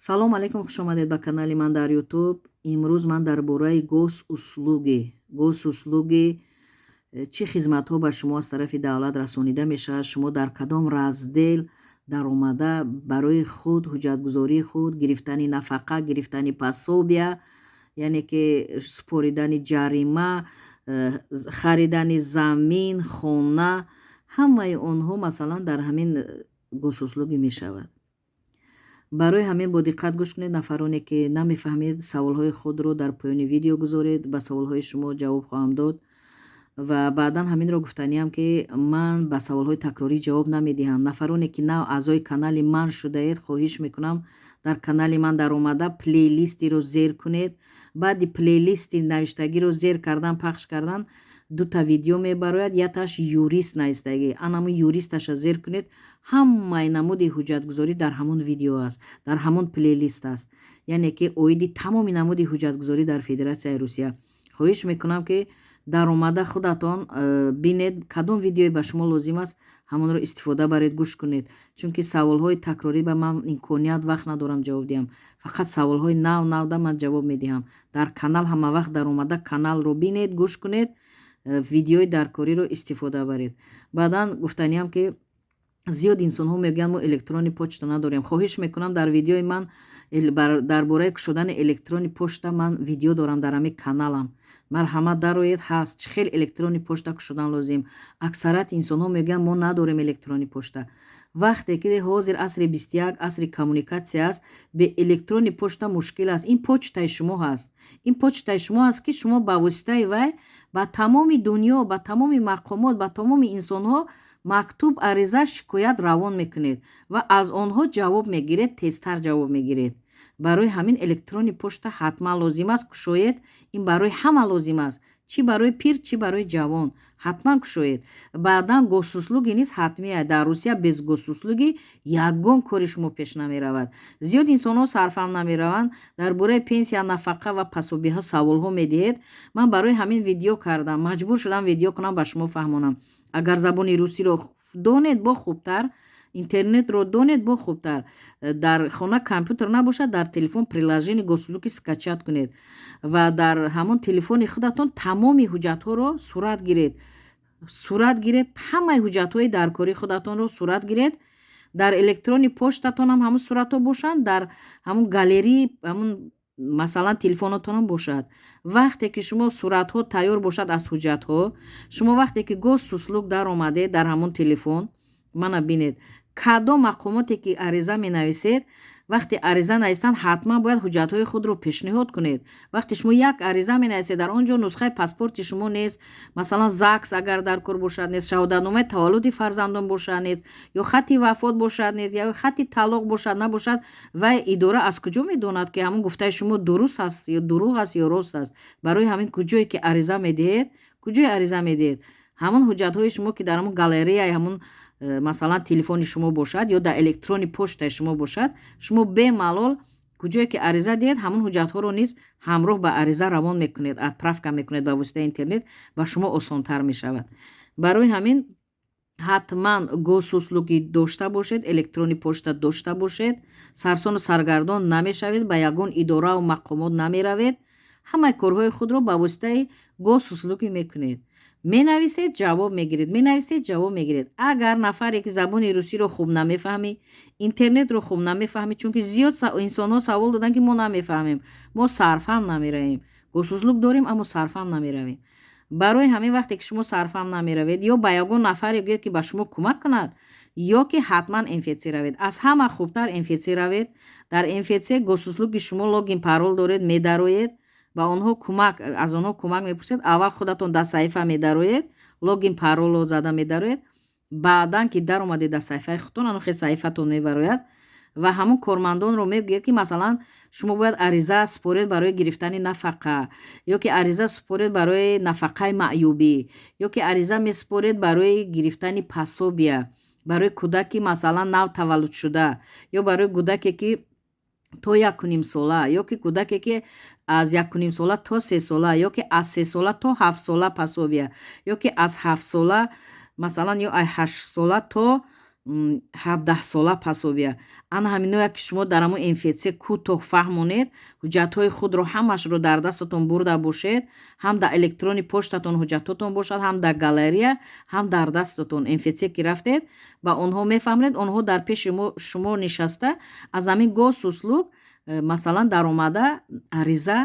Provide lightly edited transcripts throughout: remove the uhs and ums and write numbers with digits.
Салом алейкум, хушомадед ба канали ман дар Ютуб. Имрӯз ман дар бораи госуслуги, чӣ хизматҳо ба шумо аз тарафи давлат расонида мешавад, шумо дар кадом раздел даромада барои худ ҳуҷҷатгузории худ, гирифтани нафақа, гирифтани пособия, яъне ки супоридани ҷарима, харидани замин, хона, ҳамаи онҳо масалан дар ҳамин госуслуги мешавад. Барои ҳамин бо диққат гӯш кунед. Нафароне, ки намефаҳмед, саволҳои худро дар поёни видео гузоред, ба саволҳои шумо ҷавоб хоҳам дод. Ва баъдан ҳаминро гуфтаниям, ки ман ба саволҳои такрорӣ ҷавоб намедиҳам. Нафароне, ки нав аъзои канали ман шудаед, хоҳиш мекунам, дар канали ман даромада плейлистиро зер кунед. Баъди плейлисти навиштагиро зер кардан, пахш кардан, дута видео мебарояд, якташ юрист навистагӣ, анамун юристаша зер кунед. Ҳамаи намуди ҳуҷҷатгузорӣ дар ҳамон видео аст, дар ҳамон плейлист аст, яъне ки оиди тамоми намуди ҳуҷҷатгузорӣ дар Федератсияи Русия. Хоҳиш мекунам, ки даромада худатон бинед, кадом видеое ба шумо лозим аст, ҳамонро истифода баред, гӯш кунед, чунки саволҳои такрорӣ ба ман имконият, вақт надорам ҷавоб диҳам. Фақат саволҳои нав навда ман ҷавоб медиҳам дар канал. Ҳама вақт даромада каналро бинед, гӯш кунед, видеои даркориро истифода баред. Баъдан гуфтаниям, ки зиёд инсонҳо мегӯянд, мо электронный почта надорем. Хоҳиш мекунам, дар видеои ман дар бораи кушодани электронный почта ман видео дорам дар ҳамин каналам, марҳамат, дароед, ҳаст, чӣ хел электронный почта кушодан лозим. Аксарияти инсонҳо мегӯянд, мо надорем электронный почта. Вақте ки ҳозир асри 21, асри коммуникатсия аст, бе электронный почта мушкил аст. Ин почтаи шумо ҳаст, ин почтаи шумо аст, ки шумо ба воситаи вай ба тамоми дунё, ба тамоми мақомот, ба тамоми инсонҳо мактуб, ариза, шикоят равон мекунед ва аз онҳо ҷавоб мегиред, тезтар ҷавоб мегиред. Барои ҳамин электронный почта ҳатман лозим аст, кушоед. Ин барои ҳама лозим аст, чӣ барои пир, чӣ барои ҷавон, ҳатман кушоед. Баъдан госуслуги низ ҳатмия. Дар Русия без госуслуги ягон кори шумо пеш намеравад. Зиёд инсонҳо сарфаҳм намераванд, дар бораи пенсия, нафақа ва пособияҳо саволҳо медиҳед. Ман барои ҳамин видео кардам, маҷбур шудам видео кунам, ба шумо фаҳмонам. Агар забони русиро донед, бо хубтар, интернетро донед, бо хубтар. Дар хона компютер набошад, дар телефон приложение госуслуги скачать кунед ва дар ҳамон телефони худатон тамоми ҳуҷҷатҳоро сурат гиред, сурат гиред, ҳамаи ҳуҷҷатҳои даркории худатонро сурат гиред. Дар электронный почтатонам ҳамун суратҳо бошанд, дар ҳамун галереи ҳамун масалан телефонотонам бошад. Вақте ки шумо суратҳо тайёр бошад аз ҳуҷҷатҳо, шумо вақте ки госуслуг даромадед, дар ҳамон телефон мана бинед, кадом мақомоте ки ариза менависед, вақте ариза нависанд, ҳатман бояд ҳуҷҷатҳои худро пешниҳод кунед. Вақте шумо як ариза менависед, дар он ҷо нусхаи паспорти шумо нест, масалан ЗАГС агар дар кор бошад, нест, шаҳодатномаи таваллуди фарзандон бошад, нест, ё хати вафот бошад, нест, ё хати талоқ бошад, набошад, вай идора аз куҷо медонад, ки ҳамон гуфтаи шумо дуруст аст ё дурӯғ аст ё рост аст? Барои ҳамин куҷое ки ариза медиҳед, куҷое ариза медиҳед, ҳамон ҳуҷҷатҳои шумо, ки дар ҳамон галереяи ҳамон масалан телефони шумо бошад ё дар электронный почтаи шумо бошад, шумо бемалол куҷое ки ариза диҳед, ҳамон ҳуҷҷатҳоро низ ҳамроҳ ба ариза равон мекунед, отправка мекунед ба воситаи интернет, ба шумо осонтар мешавад. Барои ҳамин ҳатман госуслуги дошта бошед, электронный почта дошта бошед, сарсону саргардон намешавед, ба ягон идораву мақомот намеравед, ҳамаи корҳои худро ба воситаи госуслуги мекунед. Менависед, ҷавоб мегиред, менависед, ҷавоб мегиред. Агар нафаре ки забони русиро хуб намефаҳмӣ, интернетро хуб намефаҳмӣ, чунки зиёд инсонҳо савол доданд, ки мо намефаҳмем, мо сарфаҳм намеравем, госуслуг дорем, аммо сарфаҳм намеравем. Барои ҳамин вақте ки шумо сарфаҳм намеравед, ё ба ягон нафаре гӯед, ки ба шумо кӯмак кунад, ё ки ҳатман МФЦ равед. Аз ҳама хубтар МФЦ равед. Дар МФЦ госуслуги шумо логин, парол доред, медароед, ба онҳо кӯмак, аз онҳо кӯмак мепурсед. Аввал худатон дар саҳифа медароед, логин, паролро зада медароед. Баъдан ки даромадед дар саҳифаи худтон, анохе саҳифатон мебарояд ва ҳамон кормандонро мегӯяд, ки масалан шумо бояд ариза супоред барои гирифтани нафақа, ё ки ариза супоред барои нафақаи маъюбӣ, ё ки ариза месупоред барои гирифтани пособия барои кӯдаки масалан нав таваллудшуда, ё барои кӯдаке, ки то 1,5 сола, ё ки кӯдаке, ки аз 1,5 сола то 3 сола, ё ки аз 3 сола то 7 сола пособия, ё ки аз 7 сола масалан, ё аз 8 сола то 17 сола пособия. Ана ҳаминое, ки шумо дар ҳамон МФЦ кӯтоҳ фаҳмонед, ҳуҷҷатҳои худро ҳамашро дар дастатон бурда бошед, ҳам дар электронный почтатон ҳуҷҷатҳотон бошад, ҳам дар галерея, ҳам дар дастатон. МФЦ ки рафтед, ба онҳо мефаҳмонед, онҳо дар пеши шумо нишаста аз ҳамин Госуслуг, масалан, даромада, ариза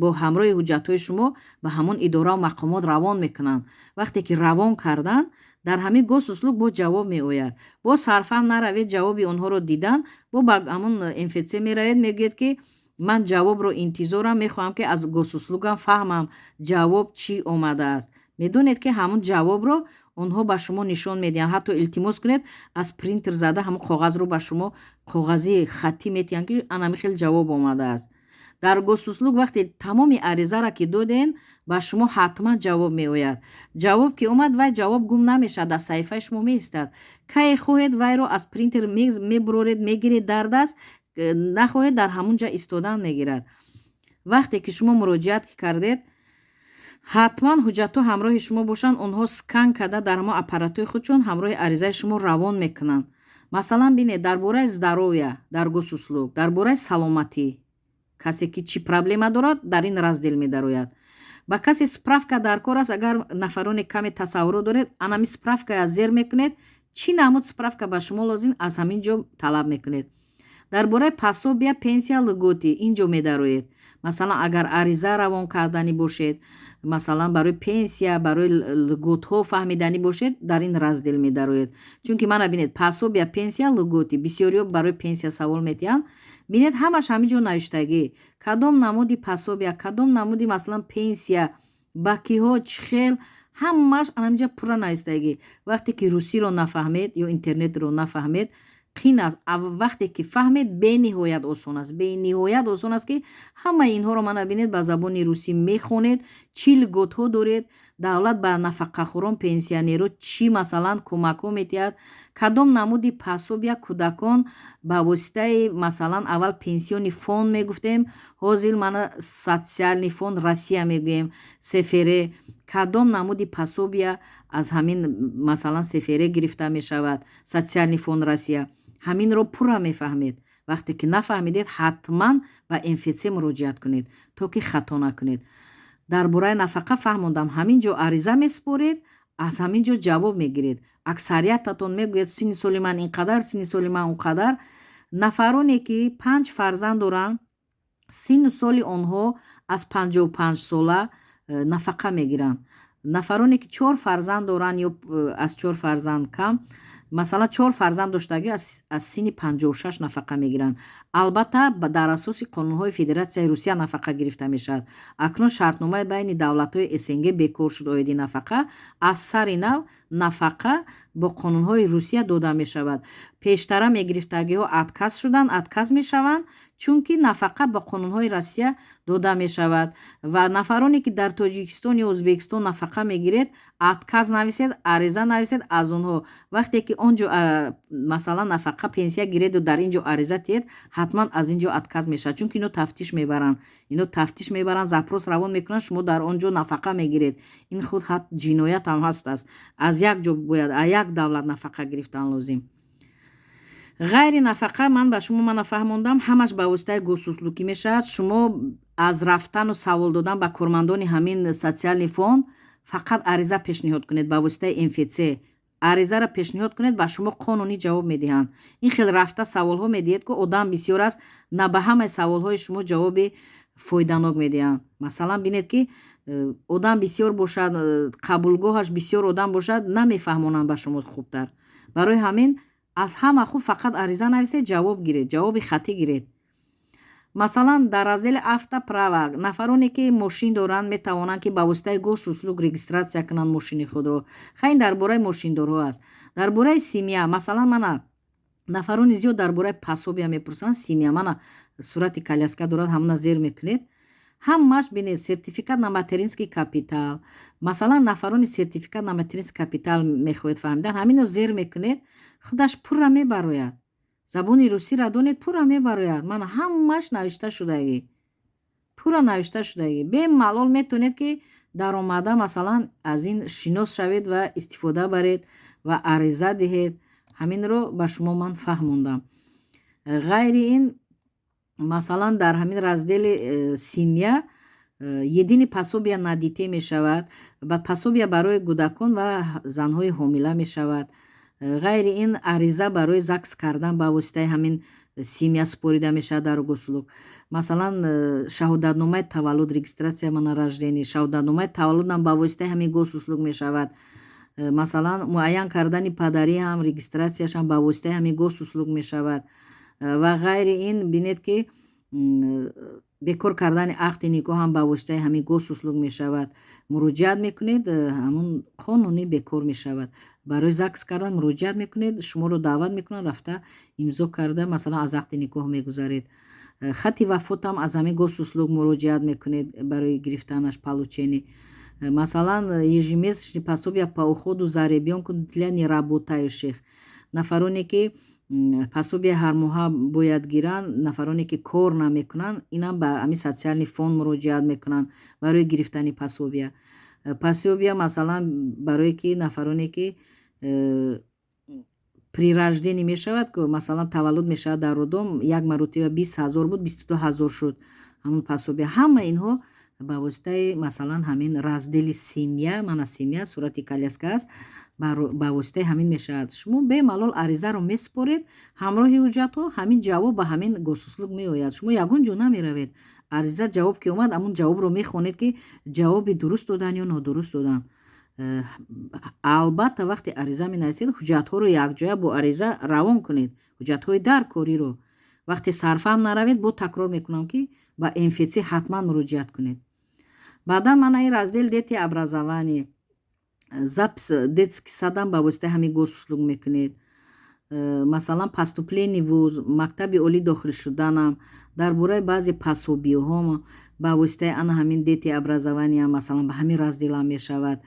бо ҳамроҳи ҳуҷҷатҳои шумо ба ҳамон идораву мақомот равон мекунанд. Вақте ки равон карданд, дар ҳамин Госуслуг боз ҷавоб меояд. Боз сарфам наравед, ҷавоби онҳоро дидан, бо ба ҳамон МФЦ меравед, мегӯед, ки ман ҷавобро интизорам, мехоҳам, ки аз Госуслугам фаҳмам, ҷавоб чӣ омадааст. Медонед, ки ҳамон ҷавобро онҳо ба шумо нишон медиҳанд. Ҳатто илтимос кунед, аз принтер зада ҳамон коғазро ба шумо коғази хаттӣ метиҳанд, ки анами хел ҷавоб омадааст. Дар Госуслуг вақте тамоми аризаро ки доден, ба шумо ҳатман ҷавоб меояд. Ҷавоб ки омад, вай ҷавоб гум намешавад, дар саҳифаи шумо меистад. Кае хоҳед, вайро аз принтер мебуроред, мегиред дар даст, нахоҳед, дар ҳамон ҷа истодан мегирад. Вақте ки шумо муроҷиат кардед, ҳатман ҳуҷҷатҳо ҳамроҳи шумо бошанд. Онҳо скан карда, дар ҳамон аппаратҳои худшон ҳамроҳи аризаи шумо равон мекунанд. Масалан, бинед, дар бораи здоровья дар Госуслуг, дар бораи саломатӣ, касе ки чӣ проблема дорад, дар ин раздел медарояд. Ба касе справка дар кор аст, агар нафароне каме тасаввурот доред, анами справкая зер мекунед, чӣ намуд справка ба шумо лозим, аз ҳамин ҷо талаб мекунед. Дар бораи пособия, пенсия, льготы ин ҷо медароед. Масалан, агар ариза равон карданӣ бошед, масалан, барои пенсия, барои льготҳо фаҳмиданӣ бошед, дар ин раздел медароед. Чунки мана бинед, пособия, пенсия, льготы, бисёриҳо барои пенсия савол метиҳанд. Бинед, ҳамаш ҳамин ҷо навиштагӣ: кадом намуди пособия, кадом намуди, масалан, пенсия, ба киҳо, чӣ хел, ҳамааш ҳаминҷа пурра навистагӣ. Вақте ки русиро нафаҳмед ё интернетро нафаҳмед, қин аст. Вақте ки фаҳмед, бениҳоят осон аст, бениҳоят осон аст, ки ҳамаи инҳоро, мана бинед, ба забони русӣ мехонед, чӣ льготҳо доред, давлат ба нафақахӯрон, пенсионерҳо чӣ, масалан, кӯмакҳо метиҳад, кадом намуди пособия кӯдакон ба воситаи, масалан, аввал Пенсионный фонд мегуфтем, ҳозир мана Социальный фонд Россия мегӯем, СФР, кадом намуди пособия аз ҳамин, масалан, СФР гирифта мешавад, Социальный фонд Россия, ҳаминро пурра мефаҳмед. Вақте ки нафаҳмидед, ҳатман ба МФЦ муроҷиат кунед, то ки хато накунед. Дар бораи нафақа фаҳмондам. Ҳамин ҷо ариза месупоред, аз ҳамин ҷо ҷавоб мегиред. Аксариятатон мегӯяд: синни соли ман ин қадар, синни соли ман он қадар. Нафароне ки панҷ фарзанд доранд, синну соли онҳо аз 55 сола, нафақа мегиранд. Нафароне ки чор фарзанд доранд ё аз чор фарзанд кам, масалан, чор фарзанд доштагӣ, аз синни 56 нафақа мегиранд. Албатта, дар асоси қонунҳои Федератсияи Русия нафақа гирифта мешавад. Акнун шартномаи байни давлатҳои СНГ бекор шуд оиди нафақа. Аз сари нав нафақа бо қонунҳои Русия дода мешавад. Пештара мегирифтагиҳо отказ шуданд, отказ мешаванд, чунки нафақа ба қонунҳои Россия дода мешавад. Ва нафароне ки дар Тоҷикистон ё Ӯзбекистон нафақа мегиред, отказ нависед, ариза нависед аз онҳо. Вақте ки он ҷо, масалан, нафақа, пенсия гиреду дар ин ҷо ариза тиҳед, ҳатман аз ин ҷо отказ мешавад, чунки ино тафтиш мебаранд, ино тафтиш мебаранд, запрос равон мекунанд, шумо дар он ҷо нафақа мегиред. Ин худ ҷиноят ҳам ҳаст аст. Аз як ҷо бояд, аз як давлат нафақа гирифтан лозим. Ғайри нафақа ман ба шумо мана фаҳмондам, ҳамаш ба воситаи Госуслуги мешавад. Шумо аз рафтану савол додан ба кормандони ҳамин Социальный фонд фақат ариза пешниҳод кунед, ба воситаи МФЦ аризаро пешниҳод кунед, ба шумо қонунӣ ҷавоб медиҳанд. Ин хел рафта саволҳо медиҳед, ки одам бисёр аст, на ба ҳамаи саволҳои шумо ҷавоби фоиданок медиҳанд. Масалан, бинед, ки одам бисёр бошад, қабулгоҳаш бисёр одам бошад, намефаҳмонанд ба шумо хубтар. Барои ҳамин аз ҳама хуб фақат ариза нависед, ҷавоб гиред, ҷавоби хаттӣ гиред. Масалан, дар раздели автоправа нафароне ки мошин доранд, метавонанд, ки ба воситаи Госуслуг регистрация кунанд мошини худро. Хай, ин дар бораи мошиндорҳо аст. Дар бораи семья, масалан, мана нафарони зиёд дар бораи пособия мепурсанд. Семья, мана сурати коляска дорад, ҳамона зер мекунед, ҳамааш бинед, сертификат на материнский капитал. Масалан, нафарони сертификат на материнский капитал мехоҳед фаҳмидан, ҳаминро зер мекунед, худаш пурра мебарояд. Забони русиро донед, пурра мебарояд. Мана, ҳамааш навишта шудагӣ, пурра навишта шудагӣ. Бемалол метавонед, ки даромада, масалан, аз ин шинос шавед ва истифода баред ва ариза диҳед. Ҳаминро ба шумо ман фаҳмондам. Ғайри ин, масалан, дар ҳамин раздели семья единый пособия на детей мешавад ва пособия барои кӯдакон ва занҳои ҳомила мешавад. Ғайри ин, ариза барои ЗАГС кардан ба воситаи ҳамин семья супорида мешавад дар Госуслуг. Масалан, шаҳодатномаи таваллуд, регистрация на рождение, шаҳодатномаи таваллудам ба воситаи ҳамин Госуслуг мешавад. Масалан, муайян кардани падарӣ ҳам, регистрацияшам ба воситаи ҳамин Госуслуг мешавад. Ва ғайри ин, бинед, ки бекор кардани ақди никоҳ ҳам ба воситаи ҳамин Госуслуг мешавад. Муроҷиат мекунед, ҳамун қонунӣ бекор мешавад. Барои ЗАГС кардан муроҷиат мекунед, шуморо даъват мекунанд, рафта имзо карда, масалан, аз ақди никоҳ мегузаред. Хати вафотам аз ҳамин Госуслуг муроҷиат мекунед барои гирифтанаш, получение. Масалан, ежемесячный пособия по уходу за ребенком для неработающих, нафароне ки пособия ҳармоҳа бояд гиранд, нафароне ки кор намекунанд, инам ба ҳамин социальный фонд муроҷиат мекунанд барои гирифтани пособия. Пособия, масалан, барое ки нафароне ки при рождении мешавад, масалан, таваллуд мешавад дар роддом, як маротиба 20 000 буд, 22 000 шуд ҳамун пособия. Ҳама инҳо ба воситаи, масалан, ҳамин раздели семья, мана семья, сурати коляска аст, ба воситаи ҳамин мешавад. Шумо бемалол аризаро месупоред ҳамроҳи ҳуҷҷатҳо, ҳамин ҷавоб ба ҳамин Госуслуг меояд. Шумо ягон ҷо намеравед. Ариза ҷавоб ки омад, ҳамун ҷавобро мехонед, ки ҷавоби дуруст додан ё нодуруст додан. Албатта, вақте ариза менависед, ҳуҷҷатҳоро якҷоя бо ариза равон кунед, ҳуҷҷатҳои даркориро. Вақте сарфаҳм наравед, бо такрор мекунам, ки ба МФЦ ҳатман муроҷиат кунед. Баъдан мана ин раздел дети, образование, запись детский садам ба воситаи ҳамин Госуслуг мекунед. Масалан, поступление вуз, мактаби олӣ дохил шуданам, дар бораи баъзе пособияҳо ба воситаи ана ҳамин дети, образование, масалан, ба ҳамин разделам мешавад.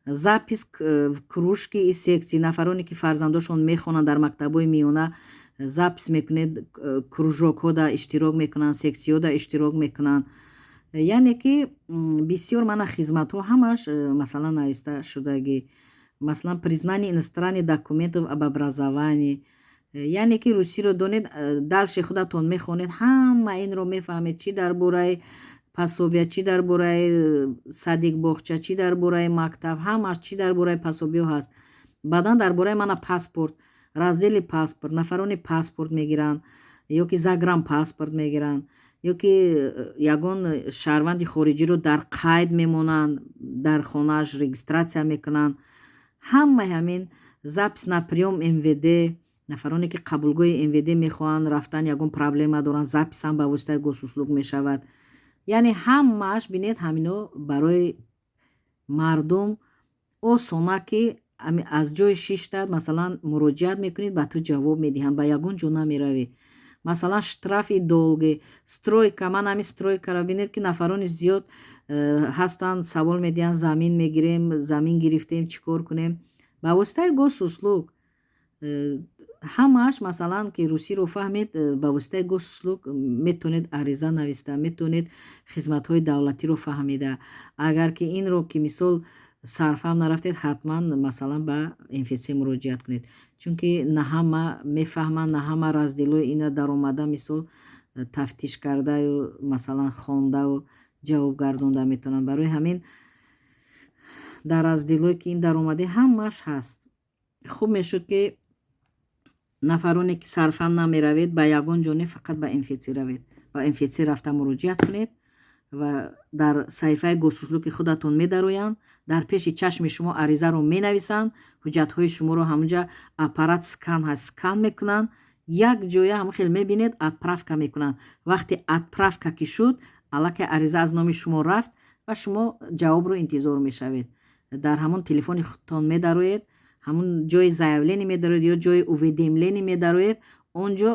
Запись в кружки и секции, нафароне ки фарзандошон мехонанд дар мактабҳои миёна, запись мекунед, кружокҳода иштирок мекунанд, сексияҳода иштирок мекунанд. Яъне ки бисёр мана хизматҳо ҳамаш, масалан, нависта шудагӣ. Масалан, признание иностранных документов об образовании. Яъне ки русиро донед, дальше худатон мехонед, ҳама инро мефаҳмед, чӣ дар бораи пособия, чӣ дар бораи садик, боғча, чӣ дар бораи мактаб, ҳамаш чӣ дар бораи пособиҳо ҳаст. Баъдан дар бораи мана паспорт, раздели паспорт, нафароне паспорт мегиранд ё ки загранпаспорт мегиранд, ё ки ягон шаҳрванди хориҷиро дар қайд мемонанд, дар хонааш регистрация мекунанд, ҳамаи ҳамин. Запись на приём МВД, нафароне ки қабулгоҳи МВД мехоҳанд рафтан, ягон проблема доранд, записам ба воситаи Госуслуг мешавад. Яъне ҳамааш, бинед, ҳамино барои мардум осона, ки аз ҷои шиштат, масалан, муроҷиат мекунед, ба ту ҷавоб медиҳанд, ба ягон ҷо намеравӣ. Масалан, штрафи долги, стройка, ман ҳамин стройкаро бинед, ки нафарони зиёд ҳастанд, савол медиҳанд: замин мегирем, замин гирифтем, чӣ кор кунем? Ба воситаи Госуслуг ҳамааш, масалан, ки русиро фаҳмед, ба воситаи Госуслуг метавонед ариза нависта, метавонед хизматҳои давлатиро фаҳмида. Агар ки инро, ки мисол, сарфаҳм нарафтед, ҳатман, масалан, ба МФЦ муроҷиат кунед, чунки на ҳама мефаҳманд, на ҳама разделҳои ина даромада, мисол, тафтиш кардаю, масалан, хондаву ҷавоб гардонда метавонанд. Барои ҳамин дар разделҳое ки ин даромадӣ, ҳамааш ҳаст. Хуб мешуд, ки нафароне ки сарфаҳм намеравед, ба ягон ҷо не, фақат ба МФЦ равед, ба МФЦ рафта муроҷиат кунед ва дар саҳифаи Госуслуги худатон медароянд, дар пеши чашми шумо аризаро менависанд, ҳуҷҷатҳои шуморо ҳамунҷа аппарат скан ҳаст, скан мекунанд, як ҷоя ҳамон хел мебинед, отправка мекунанд. Вақте отправка ки шуд, аллакай ариза аз номи шумо рафт ва шумо ҷавобро интизор мешавед. Дар ҳамон телефони худтон медароед, ҳамон ҷои заявление медароед ё ҷои уведомление медароед, он ҷо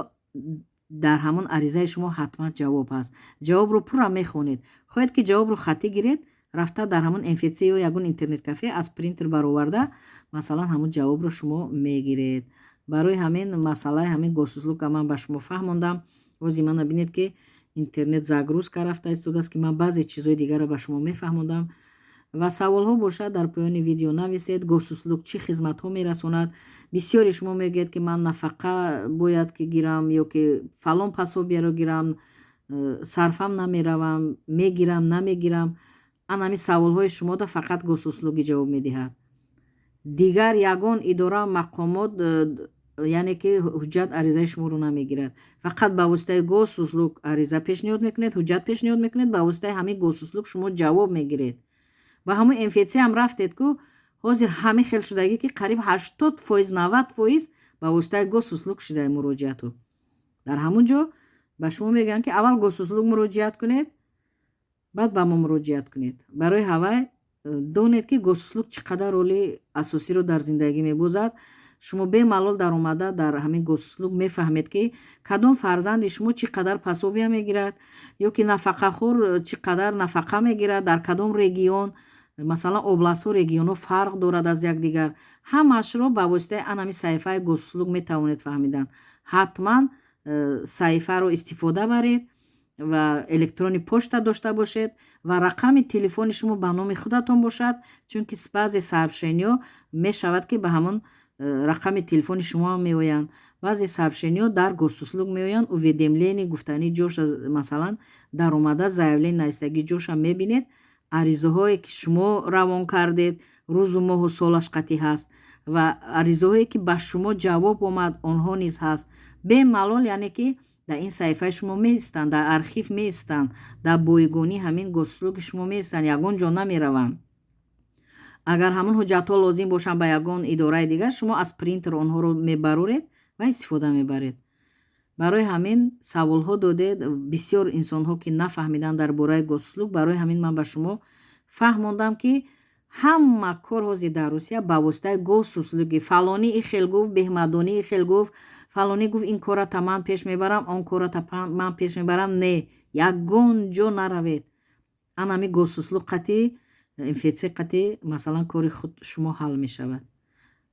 дар ҳамон аризаи шумо ҳатман ҷавоб ҳаст. Ҷавобро пурра мехонед. Хоҳед, ки ҷавобро хаттӣ гиред, рафта дар ҳамон МФЦ ё ягон интернет-кафе аз принтер бароварда, масалан, ҳамон ҷавобро шумо мегиред. Барои ҳамин масъалаи ҳамин Госуслуга ман ба шумо фаҳмондам. Ози мана бинед, ки интернет загрузка рафта истодааст, ки ман баъзе чизҳои дигарро ба шумо мефаҳмондам. Ва саволҳо бошад, дар поёни видео нависед. Госуслуг чӣ хизматҳо мерасонад? Бисёре шумо мегӯед, ки ман нафақа бояд ки гирам ё ки фалон пособияро гирам, сарфам намеравам, мегирам, намегирам. Ан ҳамин саволҳои шумода фақат Госуслуги ҷавоб медиҳад. Дигар ягон идора, мақомот, яъне ки ҳуҷҷат, аризаи шуморо намегирад. Фақат ба воситаи Госуслуг ариза пешниҳод мекунед, ҳуҷҷат пешниҳод мекунед, ба воситаи ҳамин Госуслуг шумо ҷавоб мегиред. Ба ҳамун МФЦ ҳам рафтед ку, ҳозир ҳамин хел шудагӣ, ки қариб 80%, 90% ба воситаи Госуслуг шуда муроҷиату. Дар ҳамун ҷо ба шумо мегӯянд, ки аввал Госуслуг муроҷиат кунед, баъд ба мо муроҷиат кунед. Барои ҳавай донед, ки Госуслуг чӣ қадар роли асосиро дар зиндагӣ мебозад. Шумо бемалол даромада дар ҳамин Госуслуг мефаҳмед, ки кадом фарзанди шумо чӣ қадар пособия мегирад ё ки нафақахӯр чӣ қадар нафақа мегирад, дар кадом регион. Масалан, областҳо, регионҳо фарқ дорад аз якдигар. Ҳамаашро ба воситаи ан ҳамин саҳифаи Госуслуг метавонед фаҳмидан. Ҳатман саҳифаро истифода баред ва электронный почта дошта бошед ва рақами телефони шумо ба номи худатон бошад, чунки баъзе сообщениҳо мешавад, ки ба ҳамон рақами телефони шумо меоянд. Баъзе сообщениҳо дар Госуслуг меоянд, уведомление гуфтани ҷоша. Масалан, даромада заявление навистагӣ ҷоша мебинед, аризаҳое ки шумо равон кардед, рӯзу моҳу солаш қатъӣ ҳаст ва аризаҳое ки ба шумо ҷавоб омад, онҳо низ ҳаст. Бемалол, яъне ки дар ин саҳифаи шумо меистанд, дар архив меистанд, дар бойгонӣ ҳамин Госуслуги шумо меистанд, ягон ҷо намераванд. Агар ҳамон ҳуҷҷатҳо лозим бошанд ба ягон идораи дигар, шумо аз принтер онҳоро мебароред ва истифода мебаред. Барои ҳамин саволҳо додед бисёр инсонҳо, ки нафаҳмиданд дар бораи Госуслуг. Барои ҳамин ман ба шумо фаҳмондам, ки ҳама кор ҳозир дар Русия ба воситаи Госуслуги. Фалонӣ и хел гуфт, беҳмадонӣ и хел гуфт, фалонӣ гуфт, ин кората ман пеш мебарам, он кората ман пеш мебарам. Не, ягон ҷо наравед. Ан ҳами Госуслуг қатӣ, МФЦ қатӣ, масалан, кори худ шумо ҳал мешавад.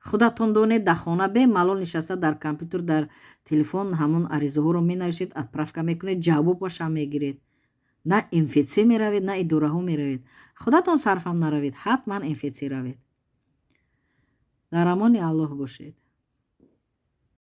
Худатон донед, дар хона бемалол нишаста, дар компютер, дар телефон ҳамон аризаҳоро менависед, отправка мекунед, ҷавобашам мегиред. На МФЦ меравед, на идораҳо меравед. Худатон сарфам наравед, ҳатман МФЦ равед. Дар амони Аллоҳ бошед.